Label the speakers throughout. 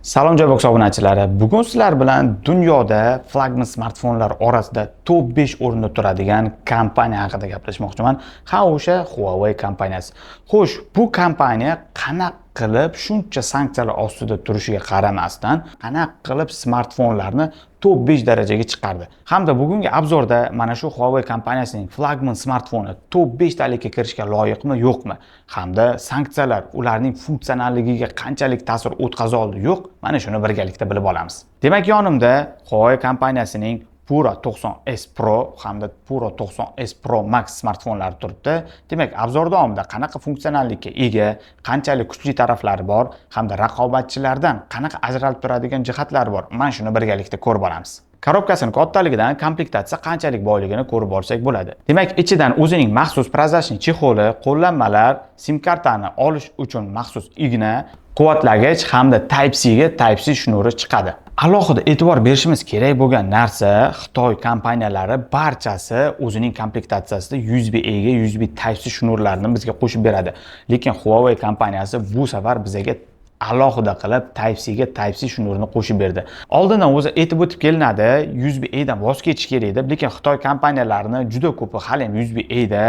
Speaker 1: Salom, Joybox obunachilari. Bugun sizlar bilan dunyoda flagman smartfonlar orasida top 5 o'rinda turadigan kompaniya haqida gaplashmoqchiman. Ha, o'sha Huawei kompaniyasi. Xo'sh, bu kompaniya qanaqa qilib shuncha sanksiyalar ostida turishiga qaramasdan, qanaqa qilib smartfonlarni top 5 darajaga chiqardi? Hamda bugungi обзор da mana shu Huawei kompaniyasining flagman smartfoni top 5 talikka kirishga loyiqmi, yo'qmi? Hamda sanksiyalar ularning funksionalligiga qanchalik ta'sir o'tkaza oldi, yo'q? Mana shuni birgalikda bilib olamiz. Demak, yonimda Huawei kompaniyasining Pura 90S Pro hamda Pura 90S Pro Max smartfonlari turibdi. Demak, обзор davomida qanaqa funksionallikka ega, qanchalik kuchli taraflari bor hamda raqobatchilardan qanaqa ajralib turadigan jihatlari bor, mana shuni birgalikda ko'rib olamiz. Коробка sini kattaligidan komplektatsiya qanchalik boyligini ko'rib olsak bo'ladi. Demak, ichidan o'zining maxsus прозрачный чехол i, qo'llanmalar, sim kartani olish uchun maxsus igna, quvvatlagich hamda Type-C ga Type-C shnuri chiqadi. Alohida e'tibor berishimiz kerak bo'lgan narsa, Xitoy kompaniyalari barchasi o'zining komplektatsiyasida USB A ga USB Type-C shnurlarini bizga qo'shib beradi. Lekin Huawei kompaniyasi bu safar bizga alohida qilib Type-C ga Type-C shnurini qo'shib berdi. Oldindan o'zi aytib o'tib kelinadi, USB A dan voz kechish kerak deb, lekin Xitoy kompaniyalarini juda ko'pi hali ham USB A da.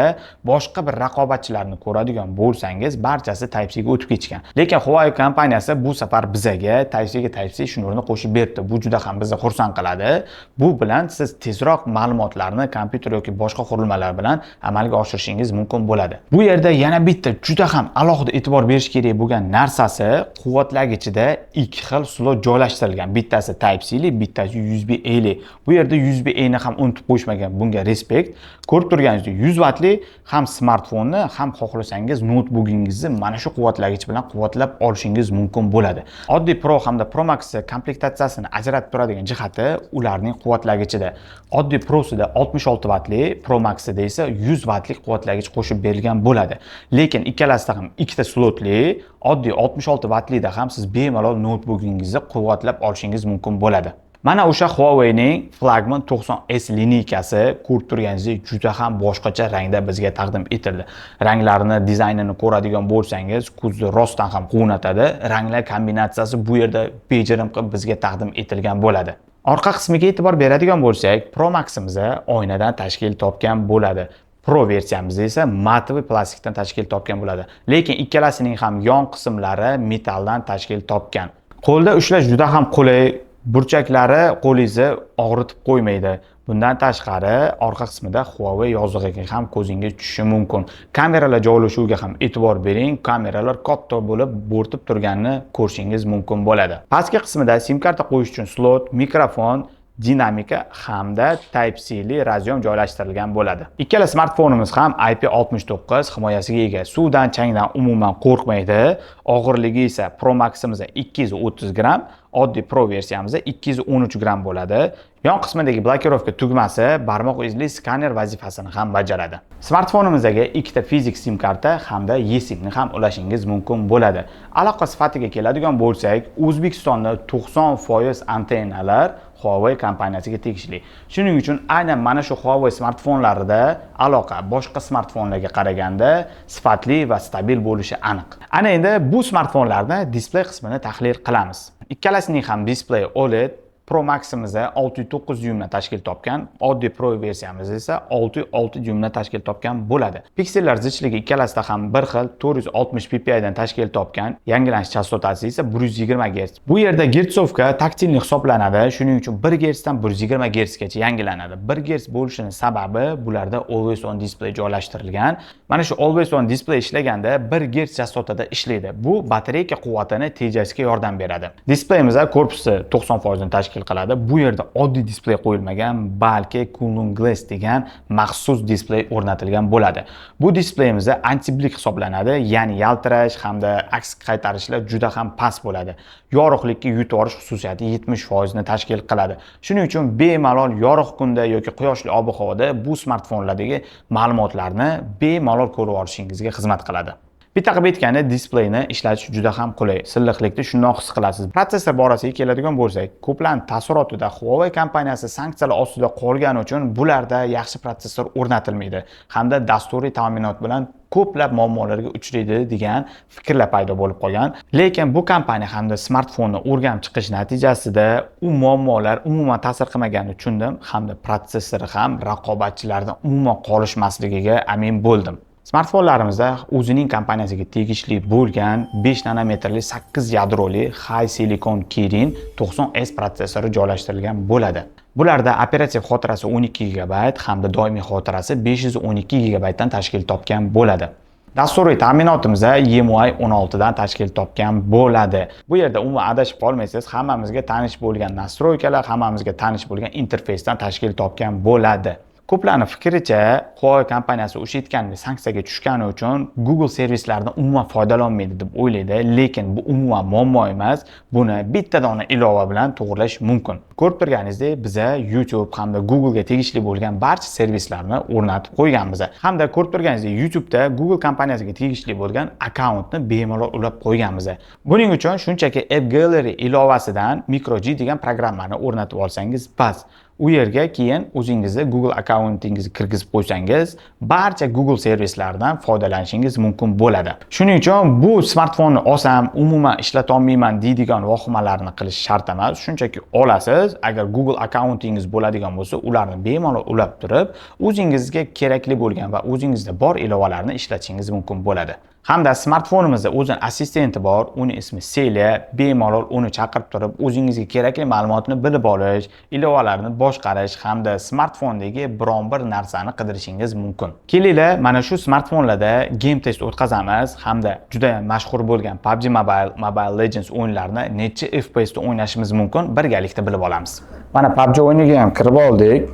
Speaker 1: Boshqa bir raqobatchilarni ko'radigan bo'lsangiz, barchasi Type-C ga o'tib ketishgan. Lekin Huawei kompaniyasi bu safar bizaga Type-C ga Type-C shnurini qo'shib berdi. Bu juda ham bizni xursand qiladi. Bu bilan siz tezroq ma'lumotlarni kompyuter yoki boshqa qurilmalar bilan amalga oshirishingiz mumkin bo'ladi. Bu yerda yana bitta juda ham alohida e'tibor berish kerak bo'lgan narsasi, quvvatlagichida ikki xil slot joylashtirilgan. Bittasi Type-C li, bittasi USB A li. Bu yerda USB A ni ham unutib qo'yishmagan. Bunga респект. Ko'rib turganingizdek, 100 vattli ham smartfonni, ham xohlasangiz noutbukingizni mana shu quvvatlagich bilan quvvatlab olishingiz mumkin bo'ladi. Oddiy Pro hamda Pro Max komplektatsiyasini ajratib turadigan jihati ularning quvvatlagichida. Oddiy Prosida 66 vattli, Pro Maxida esa 100 vattlik quvvatlagich qo'shib berilgan bo'ladi. Lekin ikkalasida ham ikkita slotli, oddiy 66 vattlida ham siz bemalol noutbukingizni quvvatlab olishingiz mumkin bo'ladi. Mana o'sha Huawei'ning flagman 90S lineykasi, ko'rib turganingizdek, juda ham boshqacha rangda bizga taqdim etildi. Ranglarini, dizaynini ko'radigan bo'lsangiz, ko'zni rostdan ham quvnatadi. Ranglar kombinatsiyasi bu yerda bejirim qilib bizga taqdim etilgan bo'ladi. Orqa qismiga e'tibor beradigan bo'lsak, Pro Max'imiz oynadan tashkil topgan bo'ladi. Pro versiyamiz esa матовый plastikdan tashkil topgan bo'ladi. Lekin ikkalasining ham yon qismlari metalldan tashkil topgan. Qo'lda ushlash juda ham qulay, burchaklari qo'lingizni og'ritib qo'ymaydi. Bundan tashqari, orqa qismida Huawei yozug'iga ham ko'zingiz tushishi mumkin. Kameralar joylashuviga ham e'tibor bering. Kameralar katta bo'lib bo'rtib turganini ko'rishingiz mumkin bo'ladi. Pastki qismida sim karta qo'yish uchun slot, mikrofon, dinamika hamda Type-C li разъём joylashtirilgan bo'ladi. Ikkala smartfonimiz ham IP69 himoyasiga ega. Suvdan, changdan umuman qo'rqmaydi. Og'irligi esa Pro Max'imiz 230 gramm, oddiy Pro versiyamizda 213 gramm bo'ladi. Yon qismidagi blokirovka tugmasi barmoq izli skaner vazifasini ham bajaradi. Smartfonimizdagi ikkita fizik sim karta hamda eSIMni ham ulashingiz mumkin bo'ladi. Aloqa sifatiga keladigan bo'lsak, O'zbekistonda 90% antennalar Huawei kompaniyasiga tegishli. Shuning uchun aynan mana shu Huawei smartfonlarida aloqa boshqa smartfonlarga qaraganda sifatli va stabil bo'lishi aniq. Ana endi bu smartfonlarni displey qismini tahlil qilamiz. Ikkalasining ham displey OLED. Pro Max'imiz 6.9 dyumdan tashkil topgan, oddiy Pro versiyamiz esa 6.6 dyumdan tashkil topgan bo'ladi. Piksellar zichligi ikkalasida ham bir xil, 460 ppi dan tashkil topgan, yangilanish chastotasi esa 120 Hz. Bu yerda герцовка тактильный hisoblanadi, shuning uchun 1 Hz dan 120 Hz gacha yangilanadi. 1 Hz bo'lishini sababi bularda Always On display joylashtirilgan. Mana shu Always On display ishlaganda 1 Hz chastotada ishlaydi. Bu batareyka quvvatini tejashga yordam beradi. Displeyimizda korpusi 90% ni tashkil qiladi. Bu yerda oddiy displey qo'yilmagan, balki Kunlun Glass degan maxsus displey o'rnatilgan bo'ladi. Bu displeyimizda антиблик hisoblanadi, ya'ni yaltirash hamda aks qaytarishlar juda ham past bo'ladi. Yorug'likka yutib yuborish xususiyati 70% ni tashkil qiladi. Shuning uchun bemalol yorug' kunda yoki quyoshli ob-havoda bu smartfonlardagi ma'lumotlarni bemalol ko'rib olishingizga xizmat qiladi. Bitta qilib aytganda, displeyni ishlatish juda ham qulay. Silliqlikni shundoq his qilasiz. Protsessor borasiga keladigan bo'lsak, ko'plarning taassurotida Huawei kompaniyasi sanksiyalar ostida qolgani uchun bularda yaxshi protsessor o'rnatilmaydi hamda dasturiy ta'minot bilan ko'plab muammolarga uchraydi degan fikrlar paydo bo'lib qolgan. Lekin bu kompaniya hamda smartfonni o'rganib chiqish natijasida u muammolar umuman ta'sir qilmaganini tushundim hamda protsessori ham raqobatchilardan umuman qolishmasligiga amin bo'ldim. Smartfonlarimizda o'zining kompaniyasiga tegishli bo'lgan 5 nanometrli 8 yadroli HiSilicon Kirin 90S protsessori joylashtirilgan bo'ladi. Bularda operativ xotirasi 12 GB hamda doimiy xotirasi 512 GB dan tashkil topgan bo'ladi. Dasturiy ta'minotimiz EMUI 16 dan tashkil topgan bo'ladi. Bu yerda umuman adashib qolmaysiz, hammamizga tanish bo'lgan настройка lar, hammamizga tanish bo'lgan interfeysdan tashkil topgan bo'ladi. Ko'plarning fikricha, Huawei kompaniyasi o'sha aytganimdek sanksiyaga tushgani uchun Google servislaridan umuman foydalanmaydi deb o'ylaydi, lekin bu umuman muammo emas. Buni bitta dona ilova bilan to'g'rilash mumkin. Ko'rib turganingizdek, biza YouTube hamda Google'ga tegishli bo'lgan barcha servislarni o'rnatib qo'yganmiz. Hamda ko'rib turganingizdek, YouTube'da Google kompaniyasiga tegishli bo'lgan akkauntni bemalol ulab qo'yganmiz. Buning uchun shunchaki App Gallery ilovasidan MicroG degan programmani o'rnatib olsangiz bas. U yerga keyin o'zingizni Google akkauntingizni kirgizib qo'ysangiz, barcha Google servislaridan foydalanishingiz mumkin bo'ladi. Shuning uchun bu smartfonni olsam, umuman ishlata olmayman deydigan vahimalarni qilish shart emas. Shunchaki olasiz, agar Google akkauntingiz bo'ladigan bo'lsa, ularni bemalol ulab turib, o'zingizga kerakli bo'lgan va o'zingizda bor ilovalarni ishlatishingiz mumkin bo'ladi. Hamda smartfonimizda o'zini assistenti bor, uni ismi Celia. Bemalol uni chaqirib turib, o'zingizga kerakli ma'lumotni bilib olish, ilovalarni boshqarish hamda smartfondagi biron bir narsani qidirishingiz mumkin. Kelinglar, mana shu smartfonlarda game test o'tkazamiz hamda juda ham mashhur bo'lgan PUBG Mobile, Mobile Legends o'yinlarini necha FPS da o'ynashimiz mumkin, birgalikda bilib olamiz. Mana PUBG o'yiniga ham kirib oldik.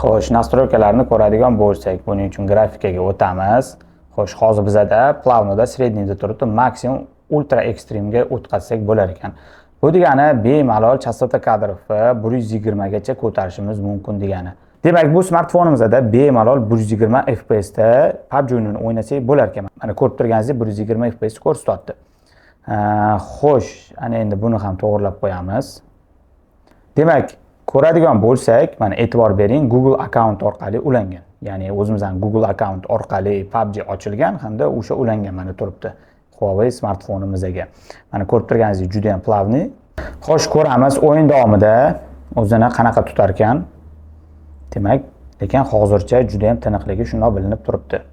Speaker 1: Xo'sh, настройка larni ko'radigan bo'lsak, buning uchun grafikaga o'tamiz. Xo'sh, hozir bizada плавно da средний da turibdi, maksimum ultra ekstremga o'tkazsak bo'lar ekan. Bu degani bemalol частота кадров 120 gacha ko'tarishimiz mumkin degani. Demak, bu smartfonimizda bemalol 120 FPS da PUBG o'yinini o'ynasak bo'lar ekan. Mana ko'rib turganingizdek 120 FPS ko'rsatyapti. Xo'sh, ana endi buni ham to'g'rilab qo'yamiz. Demak, ko'radigan bo'lsak, mana e'tibor bering, Google akkaunt orqali ulangan. Ya'ni o'zimizdan Google akkaunt orqali PUBG ochilgan hamda o'sha ulangan mana turibdi Huawei smartfonimizga. Mana ko'rib turganingizdek juda ham плавный. Xo'sh, ko'ramiz o'yin davomida o'zini qanaqa tutar ekan. Demak, lekin hozircha juda ham tiniqligi shundoq bilinib turibdi.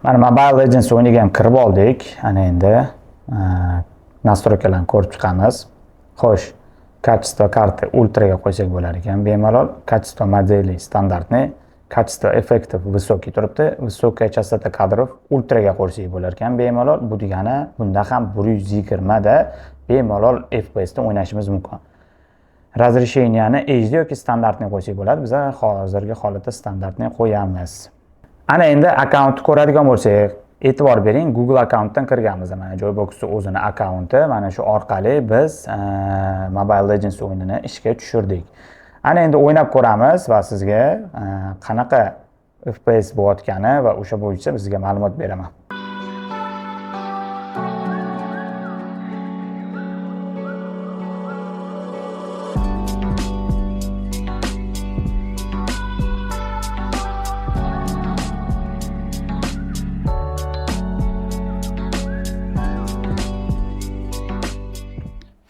Speaker 1: Mana Mobile Legends o'yiniga ham kirib oldik. Ana endi настройка larni ko'rib chiqamiz. Xo'sh, качество карты ultraga qo'ysak bo'lar ekan bemalol. Качество модели стандартный, качество эффектов высокий turibdi. Высокая частота кадров ultraga qo'ysak bo'lar ekan bemalol. Bu degani bunda ham 120 da bemalol FPS da o'ynashimiz mumkin. Разрешение ni HD yoki standartni qo'ysak bo'ladi. Biz hozirgi holatda standartni qo'yamiz. Ana endi akkauntni ko'radigan bo'lsak, e'tibor bering, Google akkauntdan kirganmiz. Mana Joybox'ning o'zini akkaunti, mana shu orqali biz Mobile Legends o'yinini ishga tushirdik. Ana endi o'ynab ko'ramiz va sizga qanaqa FPS bo'layotgani va o'sha bo'yicha sizga ma'lumot beraman.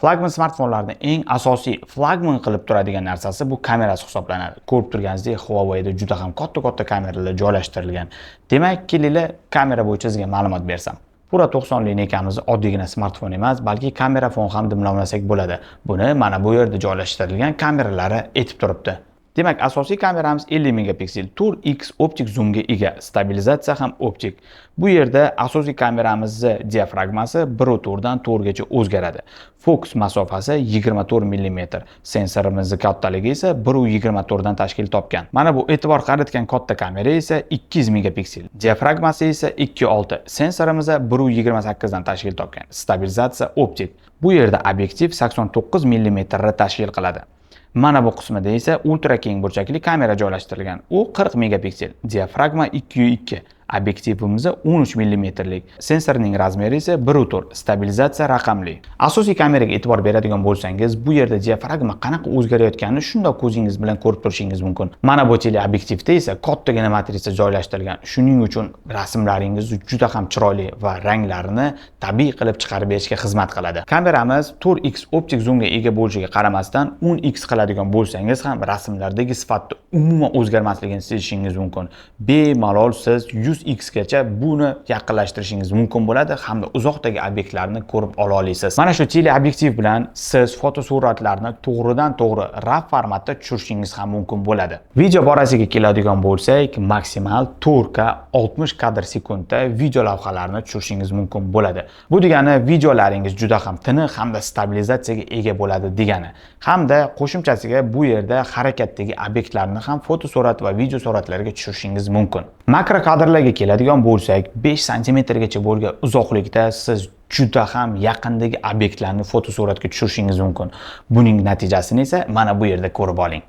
Speaker 1: Flagman smartfonlarni eng asosiy flagman qilib turadigan narsasi bu kamerasi hisoblanadi. Ko'rib turganingizdek, Huawei'da juda ham katta-katta kameralar joylashtirilgan. Demak, kelinglar kamera bo'yicha sizga ma'lumot bersam. Pura 90 lineykamiz oddiygina smartfon emas, balki kamerafon ham dimlamlasak bo'ladi. Buni mana bu yerda joylashtirilgan kameralari aytib turibdi. Demak, asosiy kameramiz 50 megapiksel 4x optik zoomga ega, stabilizatsiya ham optik. Bu yerda asosiy kameramizni diafragmasi 1.4 dan 4 gacha o'zgaradi. Fokus masofasi 24 mm. Sensorimizning kattaligi esa 1.24 dan tashkil topgan. Mana bu e'tibor qaratgan katta kamera esa 200 megapiksel. Diafragmasi esa 2.6. Sensorimiz 1.28 dan tashkil topgan. Stabilizatsiya optik. Bu yerda obyektiv 89 mm tashkil qiladi. Mana bu qismida esa ultra keng burchakli kamera joylashtirilgan. U 40 megapiksel, diafragma 2.2, obyektivimiz 13 mmlik. Sensorning razmeri esa 1.4, stabilizatsiya raqamli. Asosiy kameraga e'tibor beradigan bo'lsangiz, bu yerda diafragma qanaqa o'zgarayotganini shundoq ko'zingiz bilan ko'rib turishingiz mumkin. Mana bu teleobyektivda esa kattagina matritsa joylashtirilgan. Shuning uchun rasmlaringiz juda ham chiroyli va ranglarini tabiiy qilib chiqarib berishga xizmat qiladi. Kameramiz 4x optik zoomga ega bo'lishiga qaramasdan 10x qiladigan bo'lsangiz ham rasmlardagi sifatni umuman o'zgarmasligini sezishingiz mumkin. Bemalol siz 100x gacha buni yaqinlashtirishingiz mumkin bo'ladi hamda uzoqdagi obyektlarni ko'rib ola olasiz. Mana shu teleobyektiv bilan siz fotosuratlarni to'g'ridan to'g'ri RAW formatda tushirishingiz ham mumkin bo'ladi. Video borasiga keladigan bo'lsak, maksimal 4K 60 kadr sekundda video lavhalarni tushirishingiz mumkin bo'ladi. Bu degani videolaringiz juda ham tiniq hamda stabilizatsiyaga ega bo'ladi degani. Hamda qo'shimchasiga bu yerda harakatdagi obyektlarni ham fotosurat va video suratlarga tushirishingiz mumkin. Makro kadrlarga keladigan bo'lsak, 5 santimetrgacha bo'lgan uzoqlikda siz juda ham yaqindagi obyektlarni fotosuratga tushirishingiz mumkin. Buning natijasini esa mana bu yerda ko'rib oling.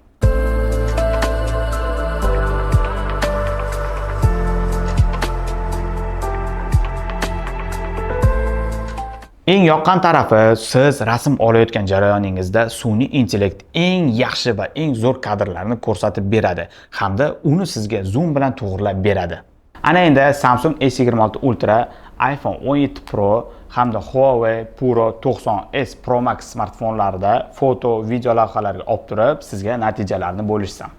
Speaker 1: Eng yoqqan tarafi, siz rasm olayotgan jarayoningizda sun'iy intellekt eng yaxshi va eng zo'r kadrlarni ko'rsatib beradi hamda uni sizga zoom bilan to'g'rilab beradi. Ana endi Samsung S26 Ultra, iPhone 17 Pro hamda Huawei Pura 90s Pro Max smartfonlarida foto, video lavhalarga olib turib, sizga natijalarni bo'lishsam.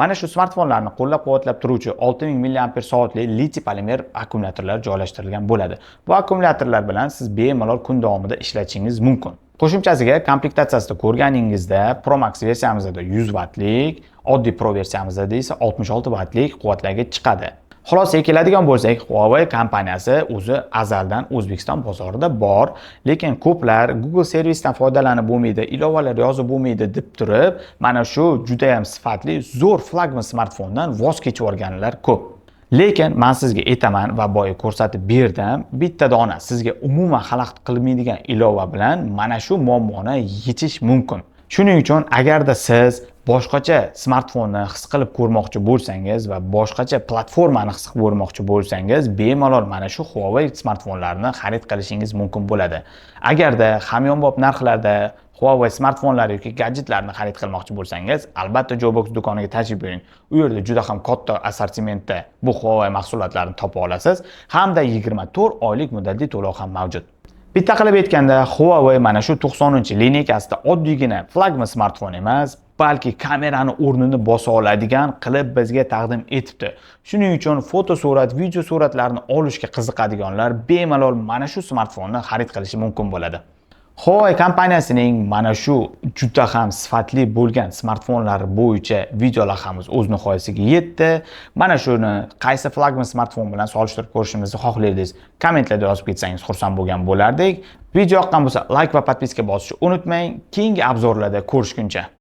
Speaker 1: Mana shu smartfonlarni qo'llab-quvvatlab turuvchi 6000 mAh litiy polimer akkumulyatorlar joylashtirilgan bo'ladi. Bu akkumulyatorlar bilan siz bemalol kun davomida ishlatishingiz mumkin. Qo'shimchasiga komplektatsiyasida ko'rganingizda Pro Max versiyamizda 100 wattlik, oddiy Pro versiyamizda esa 66 wattlik quvvatlarga chiqadi. Xulosaga keladigan bo'lsak, Huawei kompaniyasi o'zi azaldan O'zbekiston bozorida bor, lekin ko'plar Google servisdan foydalanib bo'lmaydi, ilovalar yozib bo'lmaydi deb turib, mana shu juda ham sifatli zo'r flagman smartfondan voz kechib yuborganlar ko'p. Lekin men sizga aytaman va boya ko'rsatib berdim, bitta dona sizga umuman xalaqit qilmaydigan ilova bilan mana shu muammoni yechish mumkin. Shuning uchun agarda siz boshqacha smartfonni his qilib ko'rmoqchi bo'lsangiz va boshqacha platformani his qilib ko'rmoqchi bo'lsangiz, bemalol mana shu Huawei smartfonlarini xarid qilishingiz mumkin bo'ladi. Agarda hamyonbop narxlarda Huawei smartfonlari yoki gadjetlarni xarid qilmoqchi bo'lsangiz, albatta Jobox do'koniga tashrif buyuring. U yerda juda ham katta assortimentda bu Huawei mahsulotlarini topa olasiz hamda 24 oylik muddatli to'lov ham mavjud. Bitta qilib aytganda, Huawei mana shu 90-lineykasida oddiygina flagman smartfon emas, balki kamerani o'rnini bosa oladigan qilib bizga taqdim etibdi. Shuning uchun fotosurat, video suratlarni olishga qiziqadiganlar bemalol mana shu smartfonni xarid qilishi mumkin bo'ladi. Huawei kompaniyasining mana shu juda ham sifatli bo'lgan smartfonlar bo'yicha video lavhamiz o'z nihoyasiga yetdi. Mana shuni qaysi flagman smartfon bilan solishtirib ko'rishimizni xohlardingiz? Kommentlarda yozib ketsangiz xursand bo'lgan bo'lardik. Video yoqqan bo'lsa, like va podpiska bosishni unutmang. Keyingi obzorlarda ko'rishguncha.